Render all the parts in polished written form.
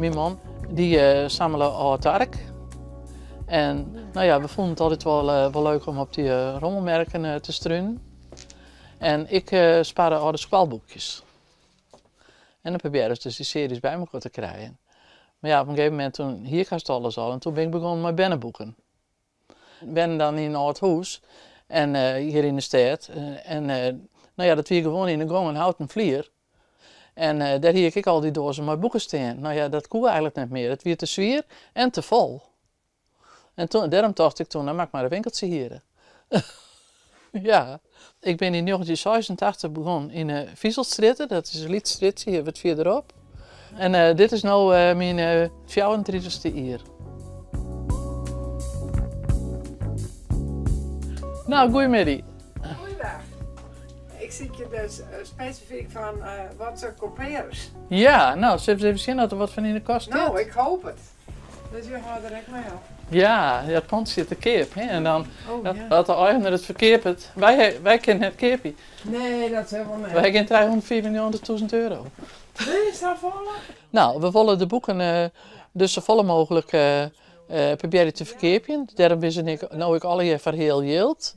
Myn man dy sammele âld ark. En no ja, we fûnen it altyd wol, wol leuk om op dy rommelmerken te strunen. En ik sparre âlde skoalboekjes. En dan probearre dus dy searjes by mekoar te krijen. Mar ja, op in gegeven momint toen hie ik hast alles al en toen bin ik begûn mei berneboeken. We wennen dan yn in âld hûs en hjir yn de stêd. En no ja, dat wie gewoan yn de gong in houten flier. En dêr hie ik ek al dy doazen mei boeken stean. No ja, dat koe eigenlik net mear. It wie te swier en te fol. En toen, dêrom tocht ik toen, dan moat ik mar in winkeltsje hiere. Ja. Ik bin yn 1986 begûn yn de Fiezelstrjitte, dat is in lyts strjitsje hjir wat fierderop. En dit is no myn fjouwerentritichste jier. No, goeiemiddei. Goeiedag. Ik sykje dus spesifyk fan wat se kopearje. Ja, no, sille we ris even sjen oft der wat fan yn de kast stiet? No, ik hoop it. Dus jo hâlde der ek mei op? Ja, it pand stiet te keap. Hè? En dan, as de eigener it ferkeapet, wy, wy kinne net keapje. Nee, dat sil wol net. Wy ha gjin 395.000 euro. Nee, safolle? No, we wolle de boeken dus safolle mooglik probearje te ferkeapjen. Dêrom binne se no ek allegear foar heal jild.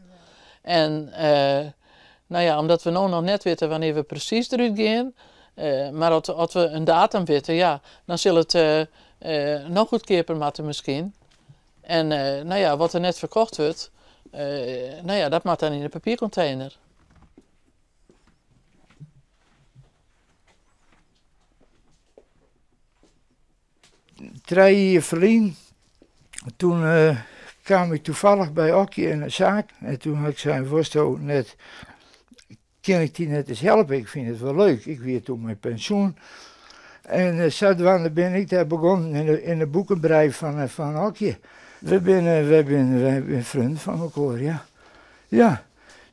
En no ja, omdat we no noch net witte wannear't we presys derút gean, mar as we in datum witte, ja, dan sil it noch goedkeaper moatte miskien. En no ja, wat der net ferkocht wurdt, no ja, dat moat dan yn de papierkontener. Trije jier ferlyn, toen kaam ik toevallig by Okje yn de saak en toen ha ik sein, wolsto net, kin ik dy net ris helpe, ik fyn it wol leuk. Ik wie toen mei pensjoen en sadwaande bin ik dêr begûn yn de boekenbrij fan Okje. We binne, we binne, we binne freonen fan elkoar, ja. Ja,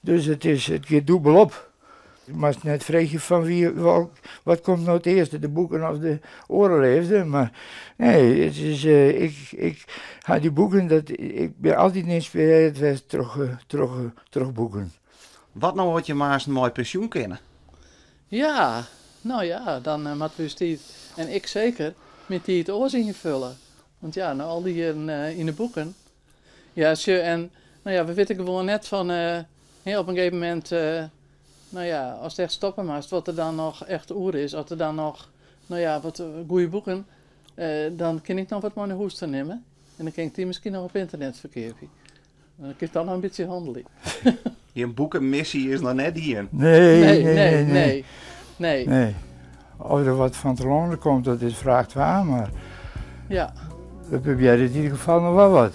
dus it is, it giet dûbel op. Je moatst net freegje fan wie, wat komt no it earste, de boeken of de oare leafde, mar nee, it is, ik, ik ha dy boeken, dat, ik bin altyd ynspirearre west troch, troch, troch boeken. Wat no as je aansten mei pensjoen kinne? Ja, no ja, dan moatte we ús tiid, en ik seker, myn tiid oars ynfulle. Want ja, nei al dy jierren yn de boeken, Ja, sjoch, en no ja, we witte gewoan net fan, hè, op in gegeven momint, no ja, ast echt stoppe moatst, wat der dan noch echt oer is. As der dan noch, no ja, wat goede boeken, dan kin ik noch wat mei nei hûs ta nimme. En dan kin ik dy miskien noch op ynternet ferkeapje. Dan kin ik dan noch in bytsje hannelje. Jim boekenmissy is noch net dien. Nee, nee, nee, nee. Nee. Nee. Of der wat fan telâne komt, dat is fraach twa, mar Ja. we probearje yn ieder gefal noch wol wat.